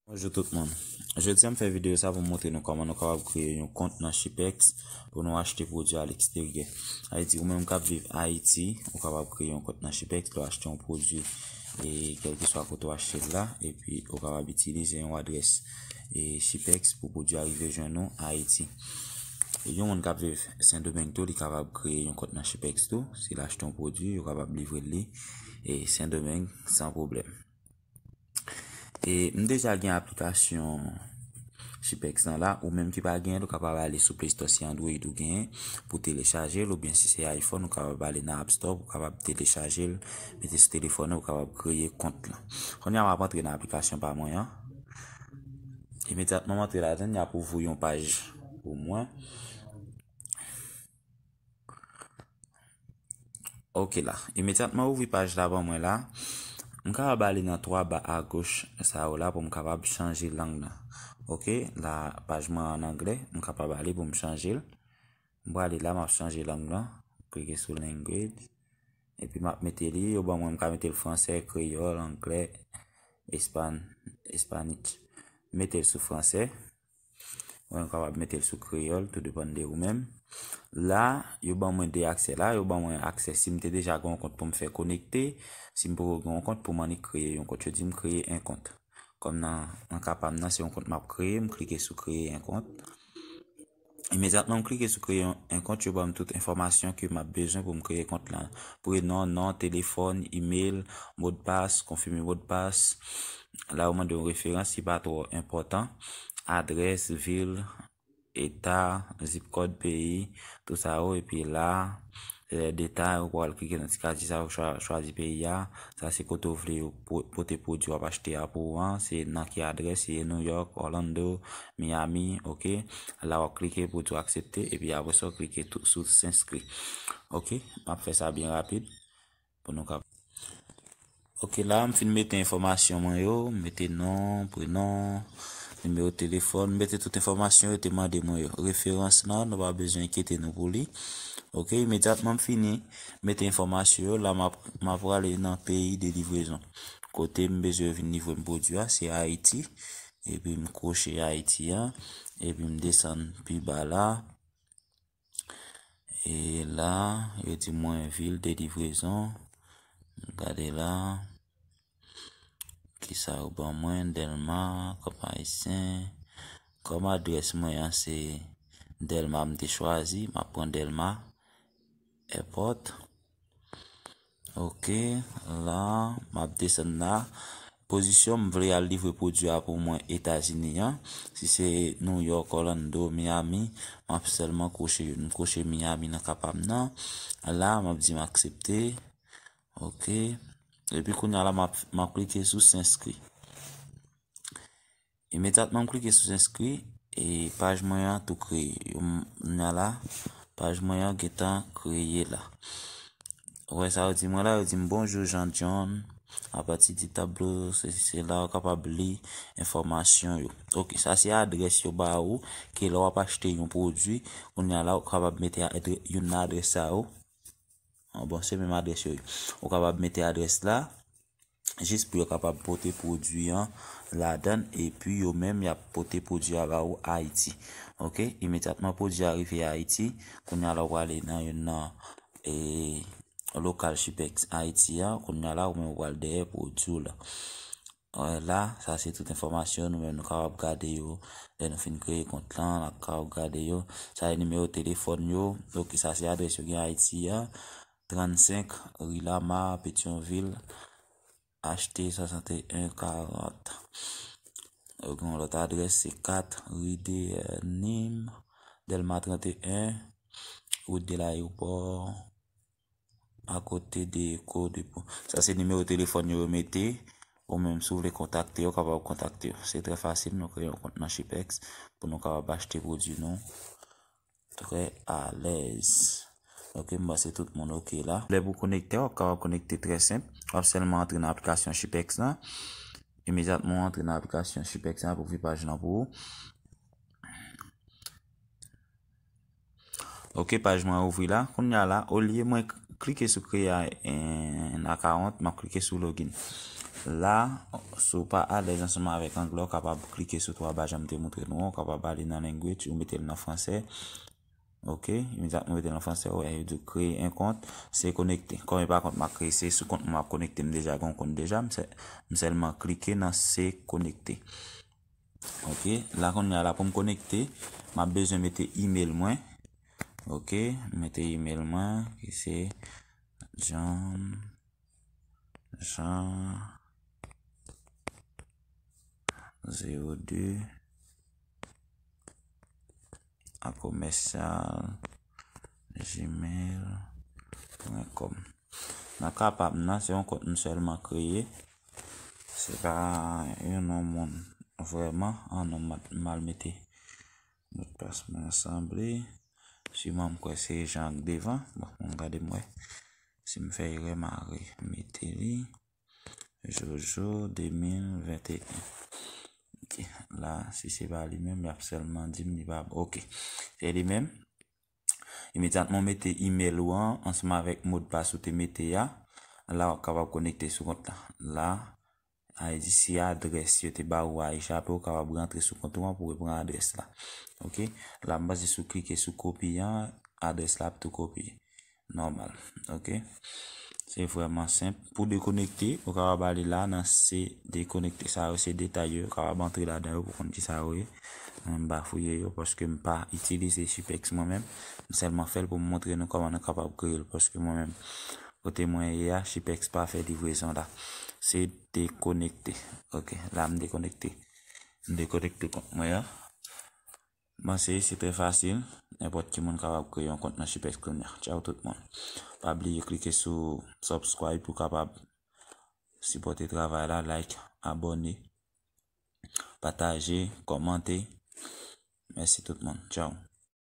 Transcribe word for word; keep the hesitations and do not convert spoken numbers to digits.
Bonjou tout moun. Jodi a m fè videyo sa pou m montre nou kòman nou kapab kreye yon kont nan Shipex pou nou achte pwodui a leksteryè. Sa vle di ou menm k ap viv Ayiti, ou kapab kreye yon kont nan Shipex lè w achte yon pwodui, e kèlkeswa kote w achte l la, epi ou kapab itilize yon adrès e Shipex pou pwodui a rive jwenn ou Ayiti. Yon moun k ap viv Sendomeng tou, li kapab kreye yon kont nan Shipex tou. Si l achte yon pwodui, yo kapab livre l li e Sendomeng san pwoblèm. E m deja gen aplikasyon Shipex lan la, ou menm ki pa genyen l, ou kapab ale sou Play Store si Android ou genyen pou telechaje l, oubyen si se iPhone, ou kapab ale nan App Store pou kapab telechaje l, mete sou telefòn ou, ou kapab kreye kont lan. Kounye a m ap antre nan aplikasyon pa mwen an. Imedyatman m antre ladan l, y ap ouvri yon paj pou mwen. Ok la. Imedyatman ouvri paj la ban mwen la. M kapab ale nan twa ba agoch sa yo la pou m kapab chanje lang nan. Ok, la paj mwen an anglè, m kapab ale pou m chanje l. M prale la, m ap chanje lang nan. Klike sou language. Epi m ap mete li, yo ban mwen, m ka mete l fransè, kreyòl, anglè, espan, espanich. Mete l sou fransè. Ou menm kapab mete l sou kreyòl, tou depann de ou menm. La, yo ban mwen de aksè la, yo ban mwen aksè si m te deja gen yon kont pou m fè konekte, si m poko gen yon kont pou m annik kreye yon kont. Yo di m kreye en kont. Kòm nan, nan ka pa m nan, se yon kont m ap kreye, m klike sou kreye en kont. Imedyatman m klike sou kreye yon, en kont, yo ban m tout enfòmasyon ke m ap bezwen pou m kreye kont lan. Prenon, non, telefòn, imel, modpas, konfime modpas. La yo mande yon referans ki pa twò enpòtan. Adrès, vil, eta, zip kòd, peyi, tout sa yo. Epi la, e, detay, ou pral klike nan ti kati sa yo, chwa-, chwazi peyi a. Sa se kote ou vle yo po-, pote pwodui w ap achte a pou ou an. Se nan ki adrès, se New York, Orlando, Miami, ok. La w ap klike pwodui w aksepte, epi apre sa w klike tou sou s'inskri. Ok, m ap fè sa byen rapid pou nou ka. Ok, la m fin mete enfòmasyon mwen yo, m mete non, prenon, nimewo telefòn, m mete tout enfòmasyon yo te mande mwen yo. Referans lan, nou pa bezwen enkyete nou pou li. Ok, imedyatman m fini mete enfòmasyon yo, la m ap, m ap prale nan peyi de livrezon. Kote m bezwen yo vin livre m pwodui a, se Ayiti. Epi m kwoche Ayiti a, epi m desann pi ba la. E la, yo di mwen vil de livrezon. Gade la. Kisa yo ban mwen, Dèlma, kòm ayisyen. Kòm adrès mwen an se Dèlma m te chwazi, m ap pran Dèlma Airport. Ok, la, m ap desann la. Pozisyon m vle al livre pwodui a pou mwen Etazini an. Si se New York, Orlando, Miami, m ap sèlman kwoche youn. M kwoche Miami nan ka pa m nan. La, m ap di m aksepte. Ok. Epi kounye a la, m ap, m ap klike sou s'inskri. Imedyatman m klike sou s'inskri, e paj mwen an tou kreye. Yo m, m nan la, paj mwen an gentan kreye la. Ou wè sa yo di mwen la, yo di m bonjou Jean John. Apati di tablo, se, se la ou kapab li enfòmasyon yo. Ok, sa se adrès yo ba ou, ke lè w ap achte yon pwodui, kounye a la ou kapab mete adre-, youn nan adrès sa yo. Bon, se menm adrès yo ye. Ou kapab mete adrès la, jis pou yo kapab pote pwodui an ladan l, epi yo menm y ap pote pwodui a ba ou Ayiti. Ok, imedyatman pwodui a rive Ayiti, kounye a la ou prale nan youn nan, e, lokal Shipex Ayiti a, kounye a la ou menm ou pral dèyè pwodui w la. Wè la, sa se tout enfòmasyon, nou menm nou kapab gade yo, lè nou fin kreye kont lan, n ap kapab gade yo. Sa se nimewo telefòn yo, ok, sa se adrès yo gen Ayiti a, trannsenk, ri Lama, Petyonvil, H T swasanteyen karant. Yo gen yon lòt adrès, se kat, ri de, e, Nim, Dèlma tranteyen, wout de Layewopò, akote de Eko Depo. Sa se nimewo telefòn yo, yo mete. Ou menm, si w vle kontakte yo, w kapab kontakte yo. Se trè fasil, nou kreye yon kont nan Shipex pou nou kapab achte pwodui nou trè alèz. Ok, m panse tout moun ok la. Lè pou konekte, w ap kapab konekte trè senp. W ap sèlman antre nan aplikasyon Shipex lan. Imedyatman w antre nan aplikasyon Shipex lan, ap ouvri paj lan pou ou. Ok, paj mwen ouvri la. Kounye a la, olye mwen k-, klike sou kreye en akawont, m ap klike sou login. La, si w pa alèz ansanm avèk anglè, ou kapab klike sou twa ba jan m te montre nou an, ou kapab ale nan language, ou mete l nan fransè. Ok, imedyatman ou mete l nan fransè, ou wè yo di w kreye yon kont, se konekte. Kòm e pa kont m ap kreye, se sou kont mwen m ap konekte, m deja gen yon kont deja, m sè-, m sèlman klike nan se konekte. Ok, la kounye a la pou m konekte, m ap bezwen mete email mwen. Ok, m mete email mwen, ki se John Jean zéro deux a commercial gmail point com. Nan ka pa m nan, se yon kont m sèlman kreye. Se pa yon non moun vrèman. An non, m al mete modpas mwen sanble. Siman m kwè se Jean k devan. Bon, m gade m wè. Si m fè erè, m a remete li. Jojo de mil venteyen. Ok, la, si se pa li menm, y ap sèlman di m li pa bon. Ok, se li menm. Imedyatman w mete email ou an ansanm avèk modpas ou te mete a, la w ap kapab konekte sou kont la. La, a di si adrès yo te ba ou a echape, ou kapab rantre sou kont ou an pou w pran adrès la. Ok, la m panse si w klike sou kopi an, adrès la ap tou kopye. Nòmal. Ok. Se vrèman senp. Pou dekonekte, ou kapab ale la nan se dekonekte. Sa yo se detay yo, ou kapab antre ladan yo pou konn ki sa yo ye. Mwen m pa fouye yo paske m pa itilize Chipex mwen menm. M sèlman fè l pou m montre nou kòman nou kapab kreye l paske mwen menm kote mwen ye a, Chipex pa fè livrezon la. Se dekonekte. Ok, la m dekonekte. M dekonekte kont mwen an. Bon, se, se trè fasil. Nenpòt ki moun kapab kreye yon kont nan Chipex kounye a. Tchaw tout moun. Pa bliye klike sou subscribe pou kapab sipòte travay la, like, abòne, pataje, kòmante. Mèsi tout moun. Tchaw.